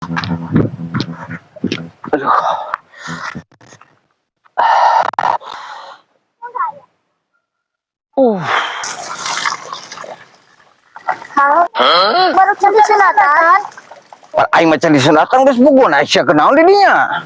Aduh. Baru can disunatan. Aing mah can disunatan geus bugun Aisyah kenaon di dinya.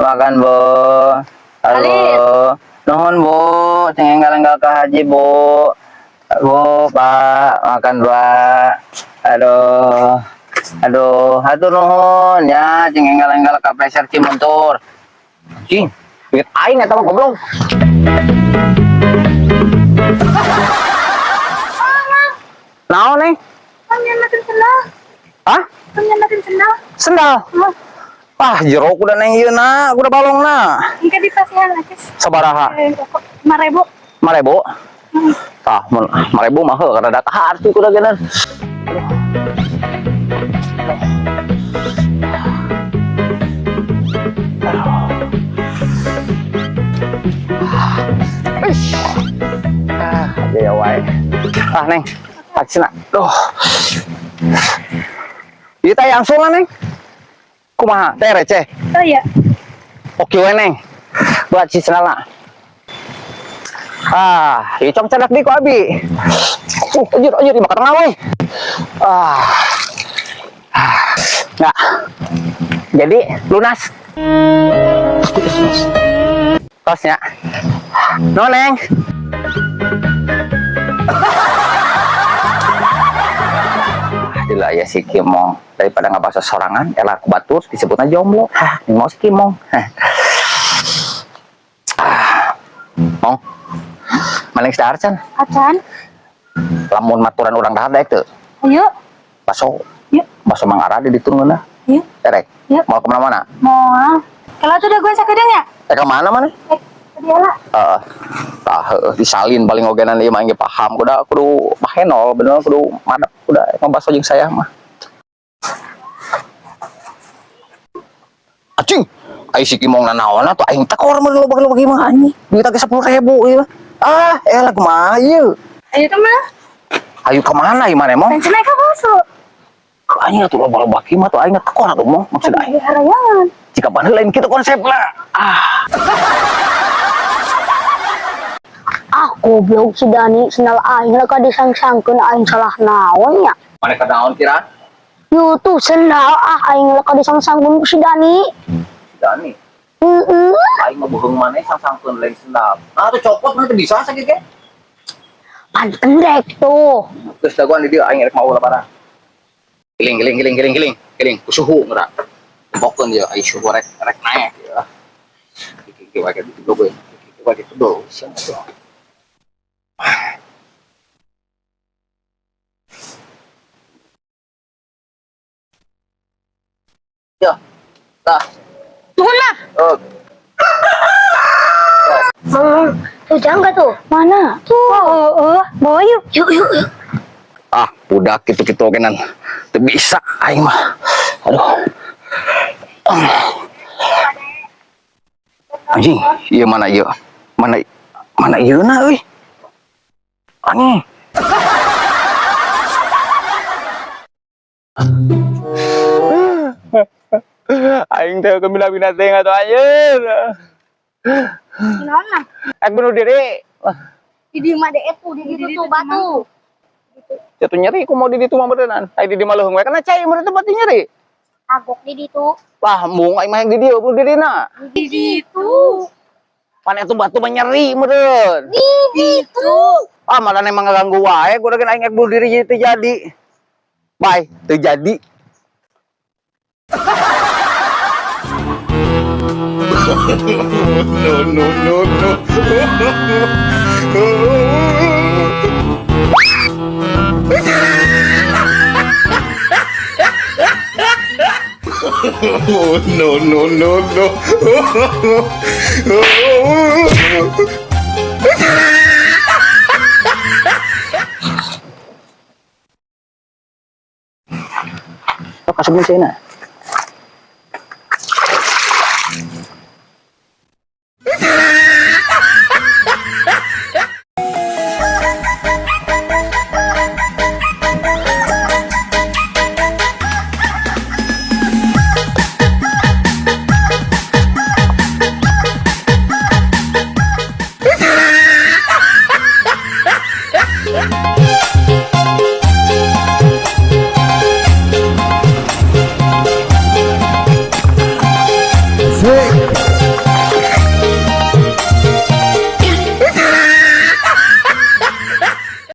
Makan, Bu. Halo. Nuhun, Bu. Cing enggal-enggal ke haji, Bu. Bu, Pak, makan, Pak. Aduh. Aduh, hatur nuhun ya, cing enggal-enggal ka Pleasure Cimuntur. Cing, duit aing eta mah, goblok. Naon, Neng? Panyandakeun sendal. Hah? Panyandakeun sendal. Sendal. Oh, Ah, jero kuda, Neng, ieu na, kuda balongna. Engke dipasihan acis. Sabaraha? Eh, 5.000. 5.000? Hmm. Tah, mun 5.000 mah heuh karena data arti kuda geuna. Ish. Ah, gaya wae. Ah, Neng. Taksina. Duh. Ieu teh angsulan, Neng. Kumaha? Teh receh. Oh iya. Oke we, Neng. Buat si sendalna. Ah, ieu cong cadak di ku abi. Anjir, anjir, di tengah we. Ah. Ah. Nggak. Jadi lunas. Aku ikhlas. Tosnya. No, Neng. Ah, gila ya si Kimong. Daripada ngabaso sorangan, elah ku batur disebutnya jomblo. Hah, ini mau si Kimong. Hah. Ah. Mong. Maling dahar can? Acan. Lamun maturan urang dahar daek teu? Ayo. Baso. Yuk. Baso Mang Ara di ditu ngeunah. Yuk. Erek. Yuk. Mau kemana-mana? Mau. Kalau tuh udah gue sakedeung ya? Eh, kemana mana? Eh, dia lah. Heeh. Tah heueuh disalin paling ogenan ieu mah ge paham kuda kudu pahenol bener kudu madep kuda ngabaso jeung saya mah. Anjing, ai si Kimong nanaon atuh aing tekor mun loba-loba mah anjing. Duit ge 10.000 ieu. Ah, elah kumaha ieu? Ayo kemana? Ayo kemana ieu maneh, Mong? Pengen naik ke baso. Anjing atuh loba-loba kieu mah tuh aing tekor atuh, Mong. Maksud aing. Harayangan. Jika mana lain kitu konsep lah. Ah. Ah, goblok si Dani, sendal aing lah disangsangkeun, aing salah naon nya? Mana ka naon kira? Yo tuh sendal, ah, aing lah disangsangkeun ku si Dani. Si Dani. Heeh. Aing mah bohong maneh sangsangkeun lain sendal. Nah, tuh copot mah teu bisa sakieu ge. Pan pendek tuh. Geus dagoan di dieu aing rek mau lebaran. Giling giling giling giling giling giling ku suhu geura. Tempokeun ieu aing suhu rek rek naek ya. Iki iki wae gitu gue. Iki wae gitu do. Sia tuh. Ya. Tah. Nuhun lah. Oh. Tuh jangga tuh. Mana? Tuh. Oh, oh, bawa yuk. Yuk yuk yuk. Ah, budak gitu-gitu kenan. Teu bisa aing mah. Aduh. Anjing, ieu mana ieu? Mana mana ieu na euy? Anjing. Aing teh kebina-bina teh atuh anjeun. Naon mah? Ek bunuh diri. Di dieu mah deet tuh, di ditu tuh batu. Jatuh nyeri ku mau di ditu mah beureunan. Ai di dieu mah leuheung we kana cai meureun teh pati nyeri. Kagok di ditu. Wah, mung aing mah yang di dieu bunuh dirina. Di ditu. Pan eta batu mah nyeri meureun. Di ditu. Ah, malah emang ngaganggu wae, gua udah aing bunuh diri jadi teu jadi. Bye, teu jadi. No, no, no, no. Oh, no, no, no, no. Oh, kasubun sih na.